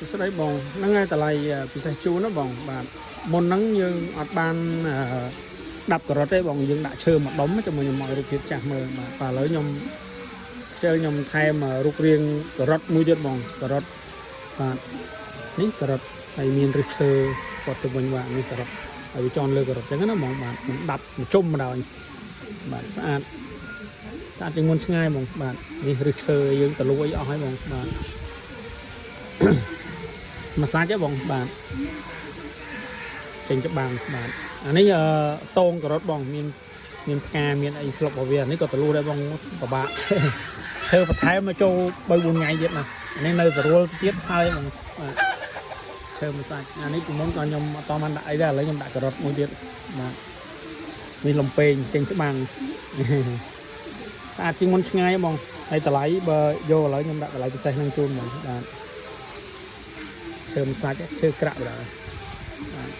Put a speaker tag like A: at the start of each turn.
A: សួស្តីបងហ្នឹងហើយតម្លៃពិសេសជូនណាបងបាទមុនហ្នឹងយើងអត់បានអឺដាប់ការ៉ុតទេបងយើងដាក់ឈើមួយដុំជាមួយខ្ញុំឲ្យរូបភាពចាស់មើលបាទបាទឥឡូវខ្ញុំខ្ជិលខ្ញុំថែមរូបរាងការ៉ុតមួយទៀតបងការ៉ុតបាទនេះការ៉ុតហើយមានឫសឈើគាត់ទៅវិញបាទនេះការ៉ុតហើយវាចន់លើការ៉ុតអញ្ចឹងណាបងបាទខ្ញុំដាប់មួយជុំម្ដងបាទស្អាតស្អាតជាងមុនឆ្ងាយបងបាទនេះឫសឈើយើងទៅលួយអស់ហើយបងបាទ មួយសាច់ហ៎បងបាទចេញច្បាំងបាទអានេះអឺតងការ៉ុតបងមានមានផ្កាមានអីស្លុករបស់វាអានេះក៏ទលុះដែរបងពិបាក ធ្វើបន្ថែមមកចូល3 4ថ្ងៃទៀតណាអានេះនៅស្រួលទៀតហើយបងបាទធ្វើមួយសាច់អានេះពីមុនក៏ខ្ញុំអត់តបានដាក់អីដែរឥឡូវខ្ញុំដាក់ការ៉ុតមួយទៀតបាទនេះលំពេងចេញច្បាំង ស្អាតជាងមុនឆ្ងាយបងហើយតម្លៃបើយកឥឡូវខ្ញុំដាក់តម្លៃពិសេសនឹងជូនបងបាទ ឈើមិនសាច់ឈើក្រាក់បណ្ដោយបាទ